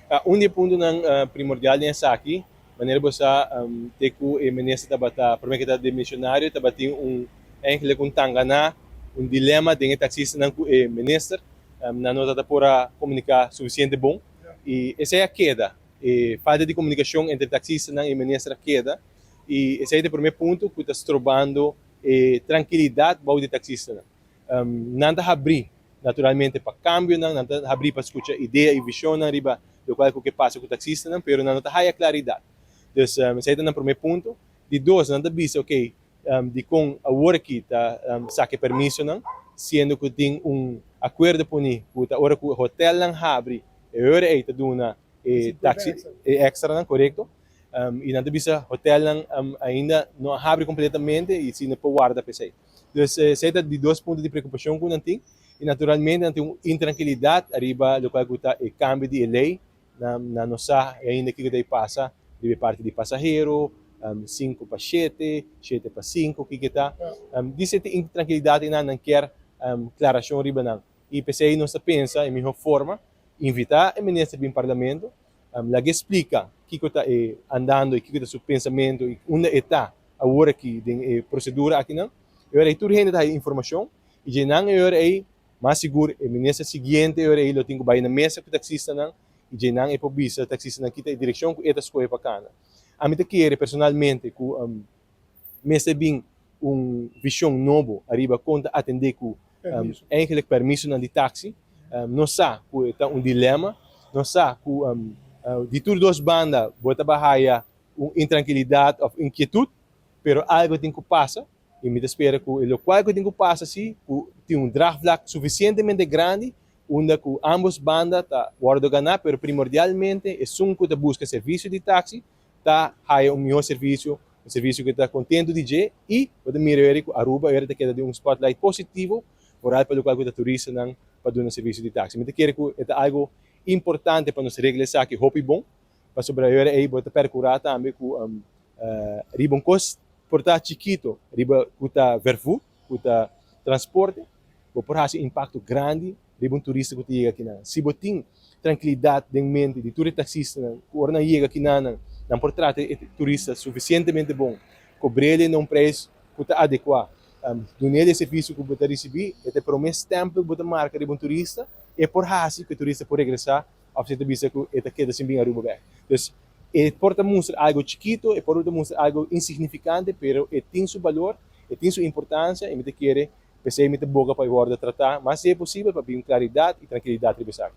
Un di e puntonan primordial den esaki, manera bo sa, te ku e minister tabata, prome ku e tabata demisionario, tabatin un eigenlijk un tanganá, un dilema den e taksistanan ku e minister. Nan no tabata por a komuniká sufisiente bon i esei a keda. E falta di komunikashon entre taksistanan i e minister a keda i esei ta e prome punto ku ta strobando e trankilidat bou di e taksistanan. Nan ta habrí naturalmente pa kambionan, nan ta habrí pa skucha idea i vishonnan riba lokual ku ke pasa ku taksistanan, pero nan no ta haya klaridat. Dus esei ta nan promé punto. Di dos, nan ta bisa okey, dikon awor aki ta saka e permisonan, siendo ku tin un akuerdo poni ku ta ora ku hotelnan habri e ora ei ta duna e taksi e ekstranan, korekto. I nan ta bisa hotelnan ainda no a habri kompletamente i si no por warda pa esei. Dus esei ta di dos punto di preokupashon ku nan tin i naturalmente nan tin un intrankilidat ariba lokual ku ta e kambio di e lei. Nan nan no sa ainda kiko ta e pasa riba e parti di pasahero, sinku pa shete, shete pa sinku, kiko ta. Di esei tin intrankilidat einan, nan kier klarashon riba nan. I p'esei nos ta pensa e mihó forma invitá e minister bin parlamento, laga e splika kiko ta e andando i kiko ta su pensamentu i unda e ta awor aki den e prosedura akinan. E ora ei tur hende ta haya informashon i dje nan e ora ei mas sigur e minister siguiente e ora ei lo tin ku bai na mesa ku taksistanan i dje nan e por bisa taksistanan kita e direkshon ku e ta skohe pa kana. Ami ta kere personalmente ku mester bin un vision nobo ariba con ta atende cu eigenlijk permisonan di taxi. Nos sa cu e ta un dilema, nos sa cu di tur dos banda bo ta bahaya un intrankilidad of inkietud, pero algo tin cu pasa y mi ta spera cu e locual cu tin cu pasa si cu tin un draagvlak suficientemente grandi unda cu ambos banda ta wordo gana, pero primordialmente esun cu ta busca servicio di taxi ta haya un mihó servisio, un servisio ku ta kontentu di dje i bo ta mira weri ku Aruba weri ta keda den un spotlight positivo foral pa lokual ku ta turistanan pa duna servisio di taksi. Mi ta kere ku e ta algu importante pa nos regla esaki hopi bon pasobra weri ei bo ta perkurá tambe ku riba un kos por ta chikito riba ku ta vervoer, ku ta transporte, bo por hasi impakto grandi riba un turista ku ta yega akinan. Si bo tin trankilidat den mente di tur e taksistanan ku ora nan yega akinan nan por trata e turista sufisientemente bon, kobr'el na un preis ku ta adekuá, dun'el e servisio ku bo ta risibí, e ta e promé stèmpel ku bo ta marka riba un turista, e por hasi ku e turista por regresá òf si e ta bisa ku e ta keda sin bin Aruba bèk. Dus e por ta mustra algu chikito, e por ta mustra algu insignifikante, pero e tin su balor, e tin su importansia i mi ta kere P'esei mi ta boga pa e wòrdu tratá mas si e posibel pa bin klaridat i trankilidat riba esaki.